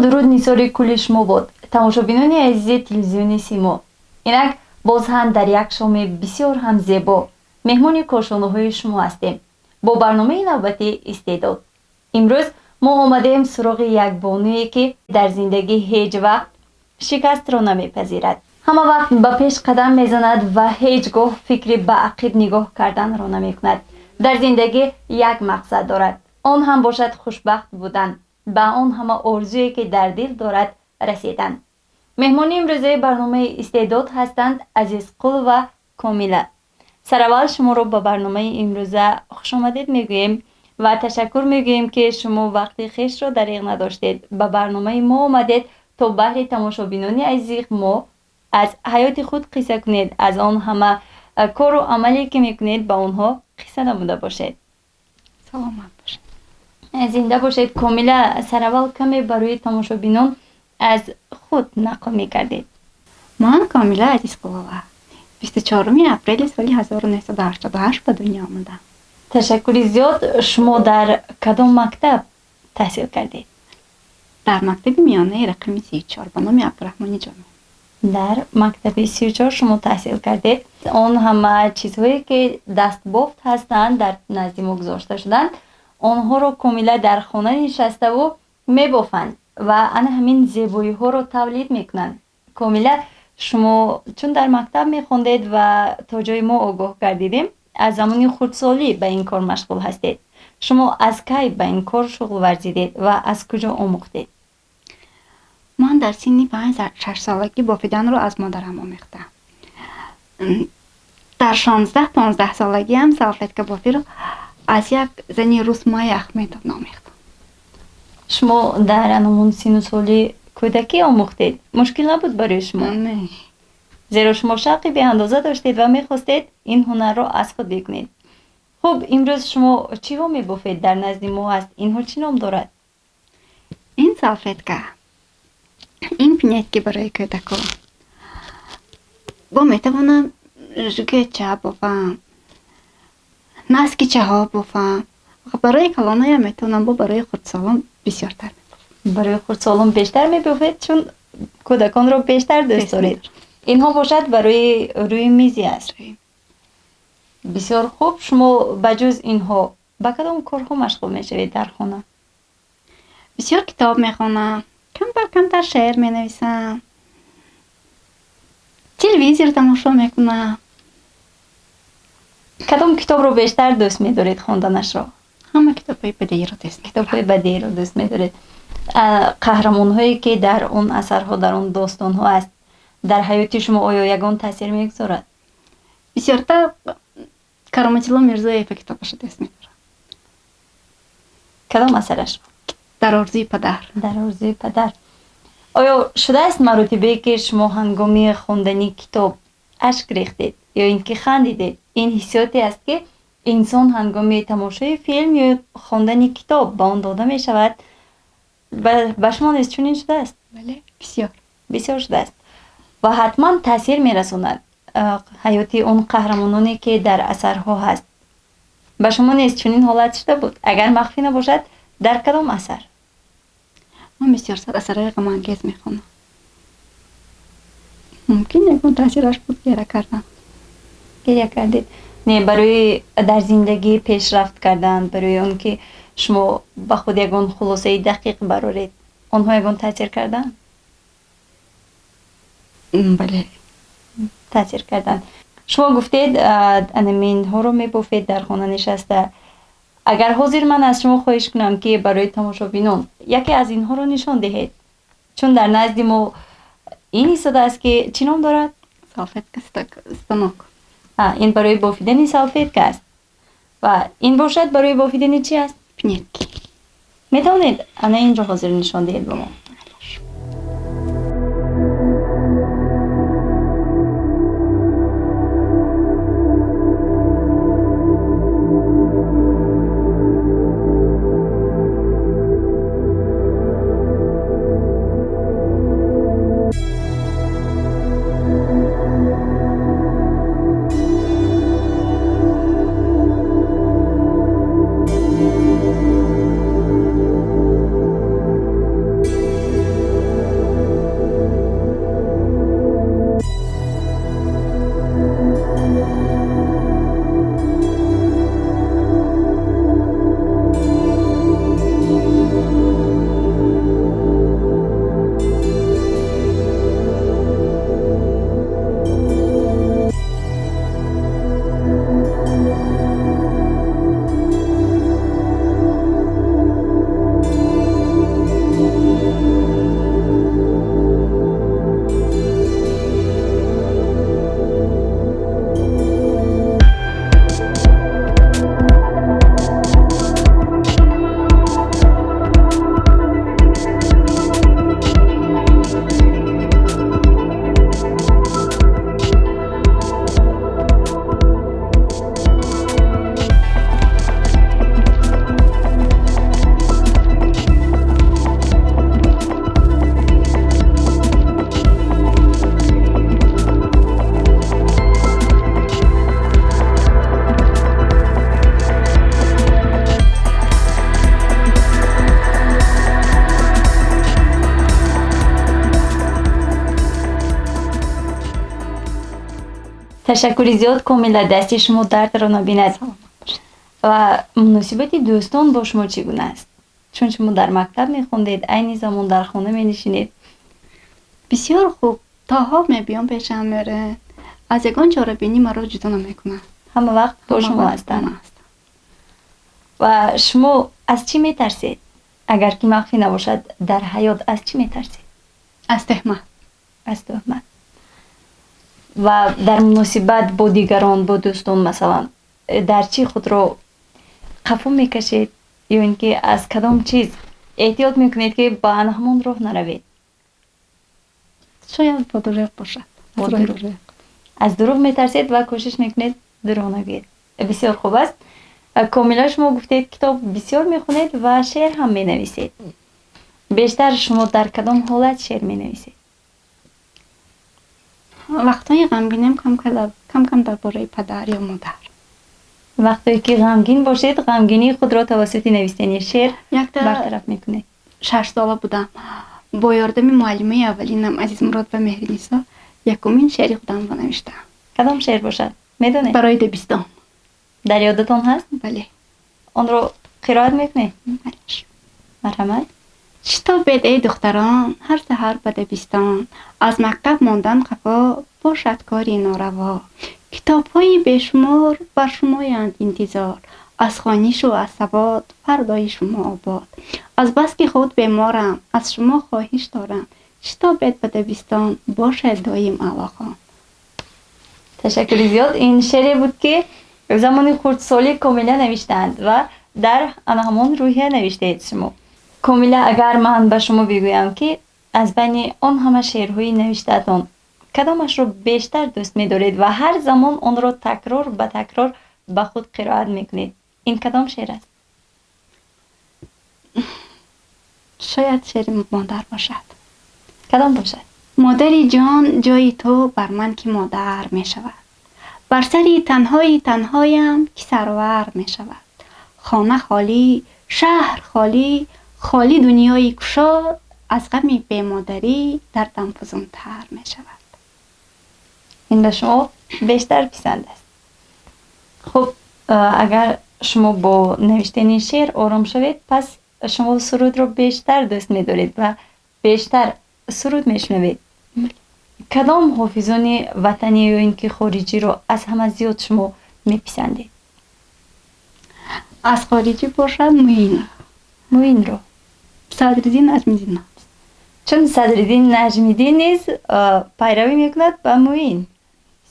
Дуруд нисори кулли шумо бод, тамошобинони азизи телевизиони Симо. Инак боз ҳам дар як шоми бисёр ҳам зебо меҳмони кошонаҳои шумо ҳастем бо барномаи навбатии Истеъдод. Имрӯз мо омадем суроғи як бонуе, ки дар зиндагӣ ҳеҷ вақт шикастро намепазирад, ҳама вақт ба пеш қадам мезанад ва ҳеҷ гоҳ фикри ба ақиб нигоҳ карданро намекунад. Дар зиндагӣ як мақсад дорад, он ҳам бошад хушбахт будан, ба он ҳама орзуе, ки дар дил дорад, расидан. Меҳмони имрӯзаи барномаи Истеъдод ҳастанд Азизқулова Комила. Сараввал шуморо ба барномаи имрӯза хушомадед мегӯем ва ташаккур мегӯем, ки шумо вақти хешро дариғ надоштед, ба барномаи мо омадед, то баҳри тамошобинони азизи мо аз ҳаёти худ қисса кунед, аз он ҳама кору амале, ки мекунед, ба онҳо қисса намуда бошед. Саломат бошед. Зинда бошед, Комила. Сараввал каме барои тамошобинон аз худ нақл мекардед. Ман Комила Азизқулова, 24-уми апрели соли 1988 ба дунё омадам. Ташаккури зиёд. Шумо дар кадом мактаб таҳсил кардед? Дар мактаби миёнаи рақами 34 ба номи Абдураҳмони Ҷомӣ. Дар мактаби 34 шумо таҳсил кардед. Он ҳама чизҳое, ки дастбофт ҳастанд, дар назди мо гузошта шуданд, онҳоро Комила дар хона нишаставу мебофанд ва ана ҳамин зебоиҳоро тавлид мекунанд. Комила, шумо чун дар мактаб мехондед ва то ҷои мо огоҳ гардидем, аз замони хурдсолӣ ба ин кор машғул ҳастед. Шумо аз кай ба ин кор шуғл варзидед ва аз куҷо омӯхтед? Ман дар синни 5-6 солагӣ бофиданро аз модарам омӯхтам. Дар 16-15 солагиам салфеткабофиро аз як зани рус, Майя Ахмедовна, омӯхтам. Шумо дар аномон сину соли кӯдакӣ омӯхтед. Мушкил набуд барои шумо? Не. Зеро шумо шавқи беандоза доштед ва мехостед ин ҳунарро аз худ бикунед. Хуб, имрӯз шумо чиҳо мебофед? Дар назди мо аст. Инҳо чӣ ном дорад? Ин салфетка, ин пинетки барои кӯдакон. Бо метавонам жгуча бофам, носкичаҳо бофам. Барои калонаям метавонам, бо барои хурдсолон бисёртар. Барои хурдсолон бештар мебофед, чун кӯдаконро бештар дӯст доред. Инҳо бошад барои рӯи мизи аст. Бисёр хуб. Шумо ба ҷуз инҳо ба кадом корҳо машғул мешавед дар хона? Бисёр китоб мехонам, камтар камтар шеър менависам, телевизор тамошо мекунам. Кадом китобро бештар дӯст медоред хонданашро? Ҳама китобҳои бадеиро дӯст. Китобҳои бадеиро дӯст медоред. Қаҳрамонҳое, ки дар он асарҳо, дар он достонҳо аст, дар ҳаёти шумо оё ягон таъсир мегузорад? Бисёртар Кароматилло Мирзоева китобашро дӯст медорам. Кадом асарашро? Дар орзуи падар. Дар орзуи падар. Оё шудааст маротибае, ки шумо ҳангоми хондани китоб ашк рехтед ё ин ки хандидед? Ин ҳиссиёте аст, ки инсон ҳангоми тамошои филм ё хондани китоб ба он дода мешавад. Ба шумо низ чунин шудааст? Бале, бисёр. Бисёр шудааст ва ҳатман таъсир мерасонад ҳаёти он қаҳрамононе, ки дар асарҳо ҳаст. Ба шумо низ чунин ҳолат шуда буд? Агар махфӣ набошад, дар кадом асар? Ман бисёр асарҳои ғамангез мехонам. Мумкин, ягон таъсираш буд, гиря кардам. Гиря кардед. Не, барои дар зиндагӣ пешрафт кардан, барои он ки шумо ба худ ягон хулосаи дақиқ бароред, онҳо ягон таъсир карданд? Бале. Таъсир карданд. Шумо гуфтед, анаминҳоро мебофед дар хона нишаста. Агар ҳозир ман аз шумо хоҳиш кунам, ки барои тамошобинон яке аз инҳоро нишон диҳед, чун дар назди мо ин истодааст, ки чӣ ном дорад? Салфетка, станок. Ин барои бофидани салфетка аст ва ин бошад барои бофидани чӣ аст? Пинетки. Метавонед ана инро ҳозир нишон диҳед ба мо? Ташаккури зиёд, Комила, дасти шумо дардро набинад. Ва муносибати дӯстон бо шумо чӣ гуна аст? Чун шумо дар мактаб мехондед, айни замон дар хона менишинед. Бисёр хуб, то ҳол мебиём пешам мерен. Аз ягон чорабинӣ маро ҷудо намекунанд. Ҳама вақт бо шумо ҳастанд. Ва шумо аз чӣ метарсед? Агар ки махфӣ набошад, дар ҳаёт аз чӣ метарсед? Аз тӯҳмат. Аз тӯҳмат. Ва дар муносибат бо дигарон, бо дӯстон, масалан, дар чӣ худро қафо мекашед ё ин ки аз кадом чиз эҳтиёт мекунед, ки ба ҳамон роҳ наравед? Шояд бо дурӯғ бошад. Аз дурӯғ метарсед ва кӯшиш мекунед дурӯғ нагӯед. Бисёр хуб аст. Комила, шумо гуфтед, китоб бисёр мехонед ва шеър ҳам менависед. Бештар шумо дар кадом ҳолат шеър менависед? Вақтҳои ғамгинем, кам-кам дар бораи падар ё модар. Вақтое ки ғамгин бошед, ғамгинии худро тавассути навиштани шеър бартараф мекунед. 6 сола будам, бо ёрдами муаллимаи аввалинам Азизмурод ва Меҳринисо якумин шеъри худамро навиштам. Кадом шеър бошад, медонед? Барои дабистон. Дар ёдатон ҳаст? Бале. Онро қироат мекунед? Бале. Марҳамат. Шитобед, эй духтарон, ҳар саҳар ба дабистон. Аз мактаб мондан қафо бошад кори нораво. Китобҳои бешумор бар шумоянд интизор. Аз хонишу аз савод фардои шумо обод. Азбаски худ беморам, аз шумо хоҳиш дорам, шитобед ба дабистон, бошед доим аълохон. Ташаккури зиёд. Ин шеъре буд, ки замони хурдсолӣ Комила навиштаанд ва дар ана ҳамон рӯҳия навиштаед шумо. Комила, агар ман ба шумо бигӯям, ки аз байни он ҳама шеърҳои навиштаатон кадомашро бештар дӯст медоред ва ҳар замон онро такрор ба такрор ба худ қироат мекунед, ин кадом шеър аст? Шояд шеъри модар бошад. Кадом бошад? Модари ҷон, ҷои ту бар ман ки модар мешавад? Бар сари танҳои танҳоям ки сарвар мешавад? Хона холӣ, шаҳр холӣ, холӣ дунёи кушод. Аз ғами бемодарӣ дардам фузунтар мешавад. Ин ба шумо бештар писанд аст. Хуб, агар шумо бо навиштани шеър ором шавед, пас шумо сурудро бештар дӯст медоред ва бештар суруд мешунавед. Кадом ҳофизони ватанӣ ё ин ки хориҷиро аз ҳама зиёд шумо меписандед? Аз хориҷӣ бошад, Муин. Муинро. Садриддин Наҷмиддин. Чун Садриддин Наҷмиддин низ пайравӣ мекунад ба Муин,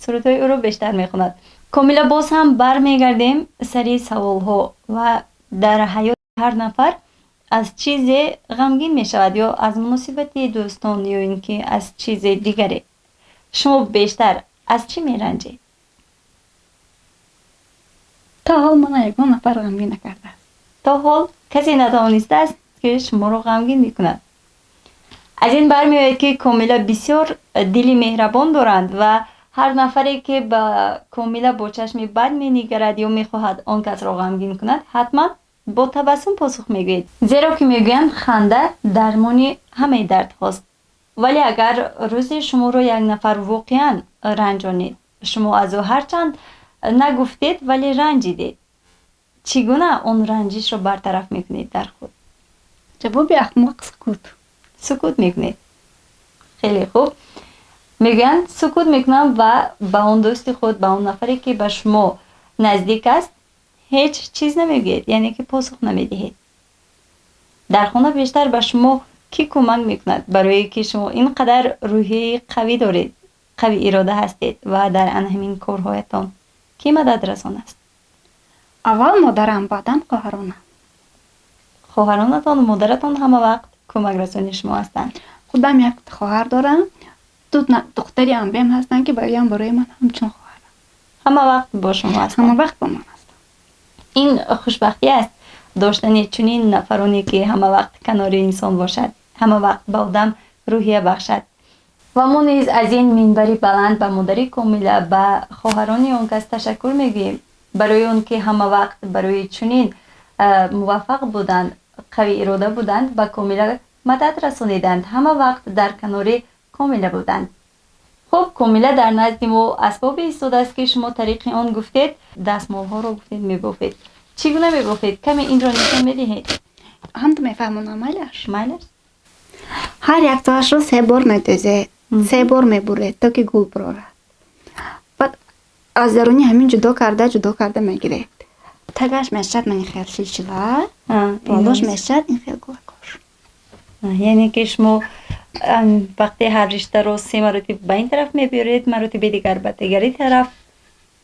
сурудҳои ӯро бештар мехонад. Комила, боз ҳам бармегардем сари саволҳо. Ва дар ҳаёти ҳар нафар аз чизе ғамгин мешавад, ё аз муносибати дӯстон, ё ин ки аз чизе дигаре. Шумо бештар аз чӣ меранҷед? То ҳол мана ягон нафар ғамгин накардааст. То ҳол касе натавонистааст, ки шуморо ғамгин мекунад. Аз ин бармеояд, ки Комила бисёр дили меҳрабон доранд ва ҳар нафаре, ки ба Комила бо чашми бад менигарад ё мехоҳад он касро ғамгин кунад, ҳатман бо табассум посух мегӯед, зеро ки мегӯянд, ханда дармони ҳамаи дардҳост. Вале агар рӯзе шуморо як нафар воқеан ранҷонид, шумо аз ӯ ҳарчанд нагуфтед, вале ранҷидед, чӣ гуна он ранҷишро бартараф мекунед дар худ? Ҷавоби аҳмоқ сукут. Сукут мекунед. Хеле хуб. Мегӯянд, сукут мекунам ва ба он дӯсти худ, ба он нафаре, ки ба шумо наздик аст, ҳеҷ чиз намегӯед, яъне ки посух намедиҳед. Дар хона бештар ба шумо кӣ кӯмак мекунад, барое ки шумо ин қадар рӯҳияи қавӣ доред, қавӣ ирода ҳастед ва дар ана ҳамин корҳоятон кӣ мададрасон аст? Аввал модарам, баъдан хоҳаронам. Хоҳаронатон, модаратон ҳама вақт кӯмакрасони шумо ҳастанд. Худам як хоҳар дорам, ду духтари амбем ҳастанд, ки бароям барои ман ҳамчун хоҳарам. Ҳама вақт бо шумо ҳастанд. Ҳама вақт бо ман ҳастанд. Ин хушбахтӣ аст, доштани чунин нафароне, ки ҳама вақт канори инсон бошад, ҳама вақт ба одам рӯҳия бахшад. Ва мо низ аз ин минбари баланд ба модари Комила, ба хоҳарони он кас ташаккур мегӯем, барои он ки ҳама вақт барои чунин муваффақ буданд, қавӣ ирода буданд, ба Комила мадад расониданд, ҳама вақт дар канори Комила буданд. Хуб, Комила, дар назди мо асбобе истодааст, ки шумо тариқи он гуфтед, дастмолҳоро гуфтед мебофед. Чӣ гуна мебофед? Каме инро нишон медиҳед? Ҳамту мефаҳмонам, майлаш? Майлаш. Ҳар яктоашро се бор медӯзед, се бор мебуред, то ки гул бирорад. Баъд аз даруни ҳамин ҷудо карда, ҷудо карда мегиред. Тагаш мешавад мани хел силсила, болош мешавад ин хел гулакош. Яъне ки шумо вақте ҳар риштаро се маротиб ба ин тараф мебиёред, маротиби дигар ба дигари тараф,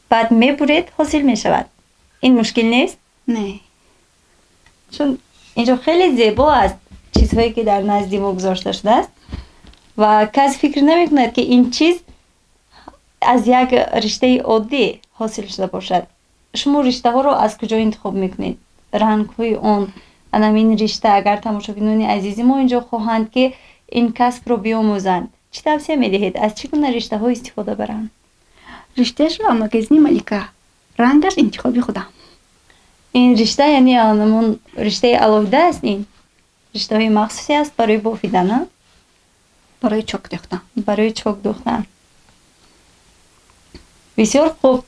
баъд мебуред, ҳосил мешавад. Ин мушкил нест? Не. Чун инҷо хеле зебо аст, чизҳое ки дар назди мо гузошта шудааст, ва кас фикр намекунад, ки ин чиз аз як риштаи оддӣ ҳосил шуда бошад. Шумо риштаҳоро аз куҷо интихоб мекунед, рангҳои он, анамин ришта? Агар тамошобинони азизи мо инҷо хоҳанд, ки ин касбро биомӯзанд, чӣ тавсия медиҳед, аз чӣ гуна риштаҳо истифода баранд? Риштаашро магазини Малика, рангаш интихоби худам. Ин ришта, яъне анамон риштаи алоҳида аст, ин риштаҳои махсусе аст барои бофидан? Барои чок дӯхтан. Барои чок дӯхтан. Бисёр хуб.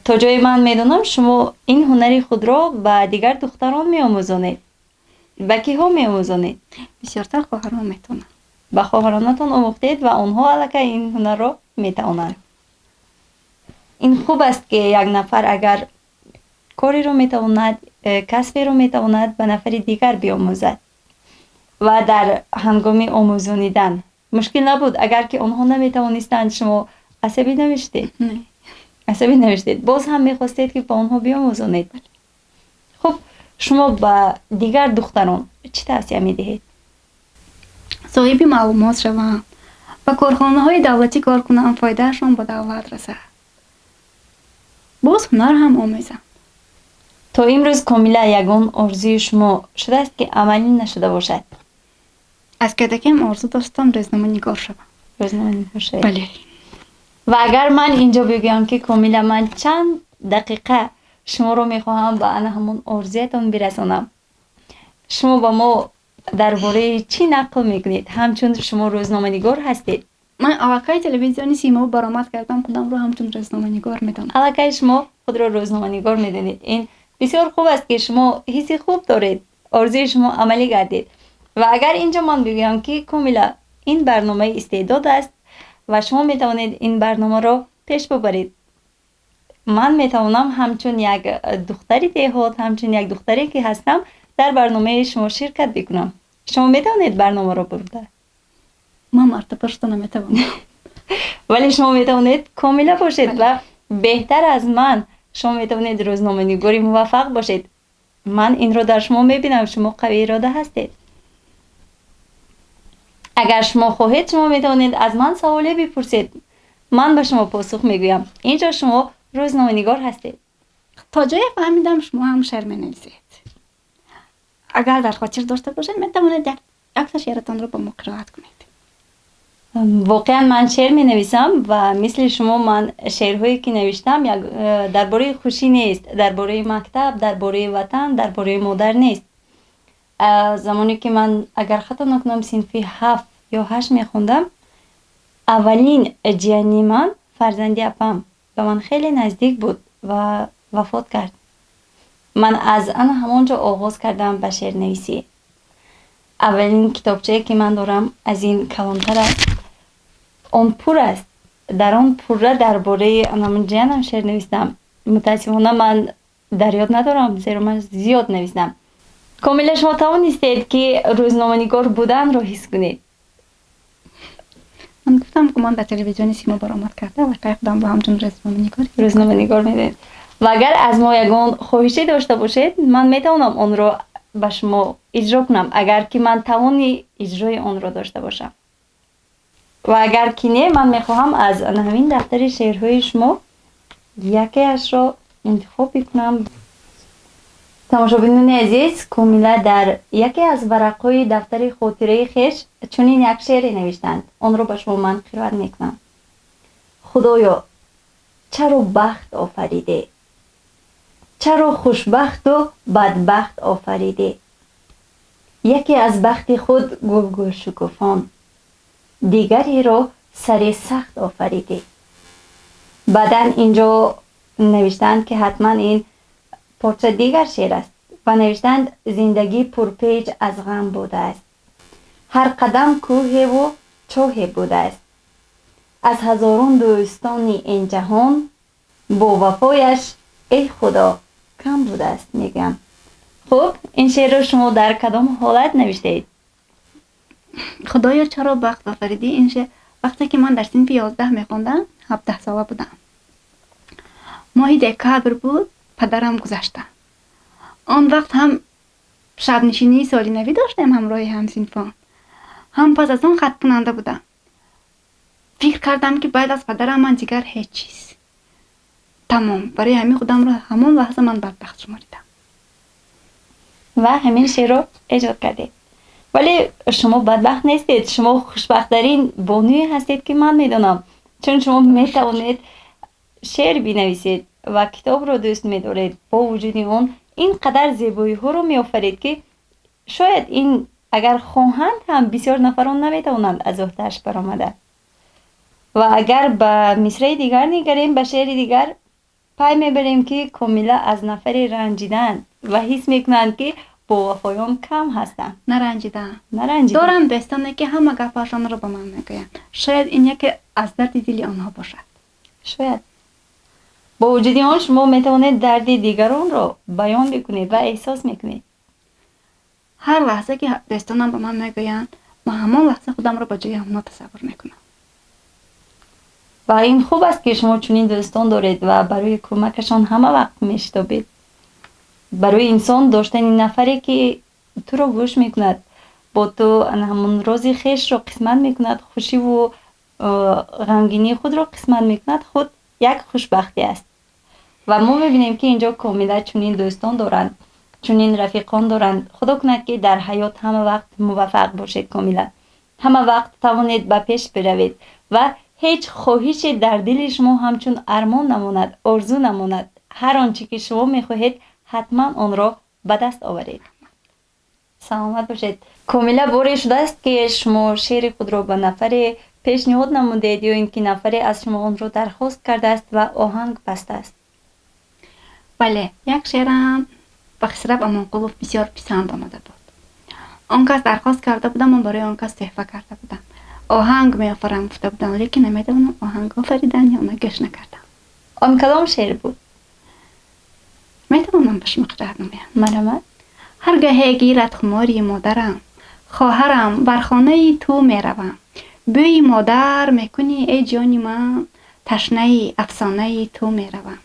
То ҷое ман медонам, шумо ин ҳунари худро ба дигар духтарон меомӯзонед. Ба киҳо меомӯзонед? Бисёртар хоҳарон метавонанд. Ба хоҳаронатон омӯхтед ва онҳо аллакай ин ҳунарро метавонанд. Ин хуб аст, ки як нафар агар кореро метавонад, касберо метавонад, ба нафари дигар биомӯзад. Ва дар ҳангоми омӯзонидан мушкил набуд? Агар ки онҳо наметавонистанд, шумо асабӣ намешудед? Не. Асабӣ намешудед, боз ҳам мехостед, ки ба онҳо биомӯзонед. Хуб, шумо ба дигар духтарон чӣ тавсия медиҳед? Соҳиби маълумот шаванд, ба корхонаҳои давлатӣ кор кунанд, фоидаашон ба давлат расад, боз ҳунар ҳам омезанд. То имрӯз, Комила, ягон орзуи шумо шудааст, ки амалӣ нашуда бошад? Аз кӯдакиам орзу доштам рӯзноманигор шавам. Рӯзноманигор шавед? Бале. Ва агар ман инҷо бигӯям, ки Комила, ман чанд дақиқа шуморо мехоҳам ба ана ҳамон орзуятон бирасонам, шумо ба мо дар бораи чӣ нақл мекунед, ҳамчун шумо рӯзноманигор ҳастед? Ман аллакай телевизиони Симо баромад кардам, худамро ҳамчун рӯзноманигор медонам. Аллакай шумо худро рӯзноманигор медонед. Ин бисёр хуб аст, ки шумо ҳисси хуб доред, орзуи шумо амалӣ гардид. Ва агар инҷо ман бигӯям, ки Комила, ин барномаи истеъдод аст ва шумо метавонед ин барномаро пеш бубаред, ман метавонам ҳамчун як духтари деҳот, ҳамчун як духтаре ки ҳастам, дар барномаи шумо ширкат бикунам, шумо метавонед барномаро бурда? Ман мартаба шуда наметавонам. Вале шумо метавонед Комила бошед ва беҳтар аз ман шумо метавонед рӯзноманигори муваффақ бошед. Ман инро дар шумо мебинам, шумо қавӣ ирода ҳастед. Агар шумо хоҳед, шумо метавонед аз ман саволе бипурсед, ман ба шумо посух мегӯям. Инҷо шумо рӯзноманигор ҳастед. То ҷое фаҳмидам, шумо ҳам шеър менависед. Агар дар хотир дошта бошед, метавонед якта шеъратонро ба мо қироат кунед. Воқеан ман шеър менависам ва мисли шумо ман шеърҳое ки навиштам, дар бораи хушӣ нест, дар бораи мактаб, дар бораи ватан, дар бораи модар нест. Замоне ки ман, агар хато накунам, синфи 7 ё 8 мехондам, аввалин ҷияни ман, фарзанди апам, ба ман хеле наздик буд ва вафот кард. Ман аз ана ҳамон ҷо оғоз кардам ба шеърнависӣ. Аввалин китобчае ки ман дорам, аз ин калонтар аст, он пур аст, дар он пурра дар бораи анамон ҷиянам шеър навистам. Мутаассифона, ман дар ёд надорам, зеро ман зиёд навистам. Комила, шумо тавонистед, ки рӯзноманигор буданро ҳис кунед? Ман гуфтам, ки ман дар телевизиони Симо баромад карда, аллакай худамро ҳамчун рӯзноманигор рӯзноманигор медонед. Ва агар аз мо ягон хоҳише дошта бошед, ман метавонам онро ба шумо иҷро кунам, агар ки ман тавони иҷрои онро дошта бошам. Ва агар ки не, ман мехоҳам аз ҳамин дафтари шеърҳои шумо якеашро интихоб бикунам. Тамошобинони азиз, Комила дар яке аз варақҳои дафтари хотираи хеш чунин як шеъре навиштанд, онро ба шумо ман қироат мекунам. Худоё, чаро бахт офаридӣ, чаро хушбахту бадбахт офаридӣ? Яке аз бахти худ гулгулшукуфон, дигареро Сари сахт офаридӣ. Баъдан инҷо навиштаанд, ки ҳатман ин порча дигар шеър аст, ва навиштаанд: зиндагӣ пурпеч аз ғам будааст, ҳар қадам кӯҳеву чоҳе будааст, аз ҳазорон дӯстони ин ҷаҳон бо вафояш, эй Худо, кам будааст, мегӯям. Хуб, ин шеърро шумо дар кадом ҳолат навиштаед? Худоё, чаро бахт офаридӣ, ин шеър вақте ки ман дар синфи 11 мехондам, 17сола будам, моҳи декабр буд, падарам гузашта. Он вақт ҳам шабнишинии соли навӣ доштем ҳамроҳи ҳамсинфон, ҳам пас аз он хаткунанда будам. Фикр кардам, ки баъд аз падарам ман дигар ҳеҷ чиз, тамом. Барои ҳамин худамро ҳамон лаҳза ман бадбахт шуморидам. Ва ҳамин шеърро эҷод кардед. Вале шумо бадбахт нестед, шумо хушбахттарин бонуе ҳастед, ки ман медонам, чун шумо метавонед шеър бинависед ва китобро дӯст медоред. Бо вуҷуди он ин қадар зебоиҳоро меофаред, ки шояд ин агар хоҳанд ҳам, бисёр нафарон наметавонанд аз уҳдааш баромада. Ва агар ба мисраи дигар нигарем, ба шеъри дигар, пай мебарем, ки Комила аз нафаре ранҷидаанд ва ҳис мекунанд, ки бовафоён кам ҳастанд. Наранҷидаам. Наранҷида. Дорам дӯстоне, ки ҳама гапҳояшонро ба ман мегӯянд. Шояд ин яке аз дарди дили онҳо бошад. Шояд. Бо вуҷуди он шумо метавонед дарди дигаронро баён бикунед ва эҳсос мекунед. Ҳар лаҳза ки дӯстонам ба ман мегӯянд, ман ҳамон лаҳза худамро ба ҷои ҳамонҳо тасаввур мекунам. Ва ин хуб аст, ки шумо чунин дӯстон доред ва барои кӯмакашон ҳама вақт мешитобед. Барои инсон доштани нафаре, ки туро гӯш мекунад, бо ту ҳамон рози хешро қисмат мекунад, хушиву ғамгинии худро қисмат мекунад, худ як хушбахтӣ аст. Ва мо мебинем, ки инҷо Комила чунин дӯстон доранд, чунин рафиқон доранд. Худо кунад, ки дар ҳаёт ҳама вақт муваффақ бошед, Комила, ҳама вақт тавонед ба пеш биравед ва ҳеҷ хоҳише дар дили шумо ҳамчун армон намонад, орзу намонад. Ҳар он чӣ ки шумо мехоҳед, ҳатман онро ба даст оваред. Саломат бошед, Комила. Боре шудааст, ки шумо шеъри худро ба нафаре пешниҳод намудед ё ин ки нафаре аз шумо онро дархост кардааст ва оҳанг бастааст? Бале, як шеърам ба Хисрав Амонқулов бисёр писанд омада буд. Он кас дархост карда будам, ман барои он кас тӯҳфа карда будам. Оҳанг меофарам гуфта будам, лекин намедонам, оҳанг офаридан ё на, гӯш накардам. Он кадом шеър буд? Метавонам ба шумо қироат намоям. Марҳамат. Ҳар гаҳе гирад хумори модарам, хоҳарам, бар хонаи ту меравам. Бӯи модар мекунӣ, эй ҷони ман, ташнаи афсонаи ту меравам.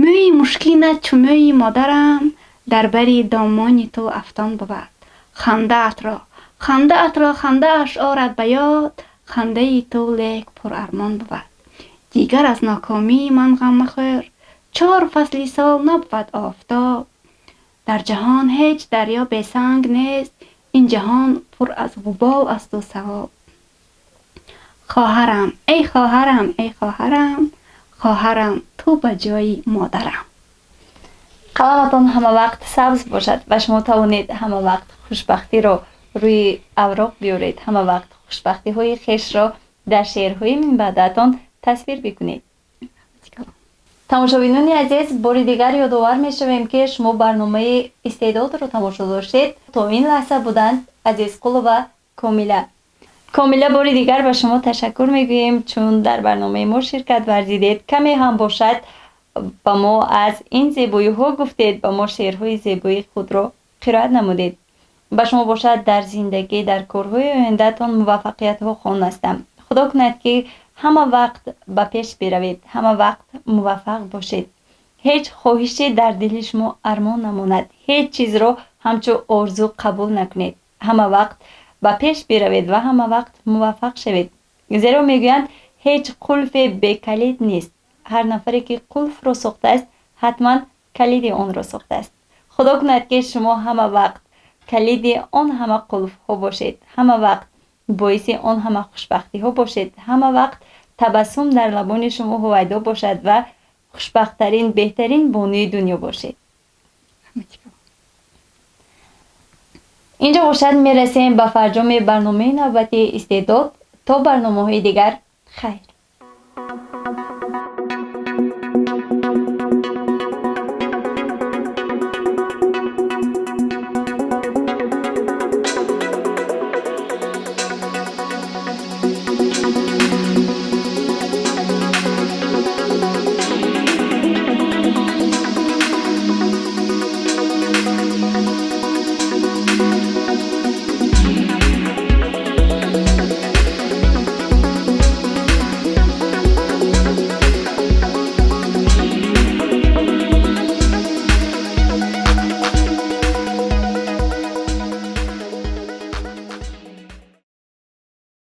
Мӯи мушкинат чу мӯи модарам дар бари домони ту афтон бувад. Хандаатро, хандаатро хандааш орад ба ёд, хандаи ту лек пурармон бувад. Дигар аз нокомии ман ғам махӯр, чор фасли сол набувад офтоб. Дар ҷаҳон ҳеҷ дарё бесанг нест, ин ҷаҳон пур аз ғубор асту савоб. Хоҳарам, эй хоҳарам, эй хоҳарам, хоҳарам, ту ба ҷои модарам. Қаламатон ҳама вақт сабз бошад ва шумо тавонед ҳама вақт хушбахтиро рӯи авроқ биёред, ҳама вақт хушбахтиҳои хешро дар шеърҳои минбаъдаатон тасвир бикунед. Тамошобинони азиз, бори дигар ёдовар мешавем, ки шумо барномаи Истеъдодро тамошо доштед. То ин лаҳза буданд Азизқулова Комила. Комила, бори дигар ба шумо ташаккур мегӯем, чун дар барномаи мо ширкат варзидед, каме ҳам бошад, ба мо аз ин зебоиҳо гуфтед, ба мо шеърҳои зебои худро қироат намудед. Ба шумо бошад, дар зиндагӣ, дар корҳои ояндаатон муваффақиятҳо хоҳон ҳастам. Худо кунад, ки ҳама вақт ба пеш биравед, ҳама вақт муваффақ бошед, ҳеҷ хоҳише дар дили шумо армон намонад, ҳеҷ чизро ҳамчун орзу қабул накунед, ҳама вақт ба пеш биравед ва ҳама вақт муваффақ шавед, зеро мегӯянд, ҳеҷ қулфе бекалид нест. Ҳар нафаре ки қулфро сохтааст, ҳатман калиди онро сохтааст. Худо кунад, ки шумо ҳама вақт калиди он ҳама қулфҳо бошед, ҳама вақт боиси он ҳама хушбахтиҳо бошед, ҳама вақт табассум дар лабони шумо ҳувайдо бошад ва хушбахттарин, беҳтарин бонуи дунё бошед. Инҷо бошад, мерасем ба фарҷоми барномаи навбатии Истеъдод. То барномаҳои дигар Хайр.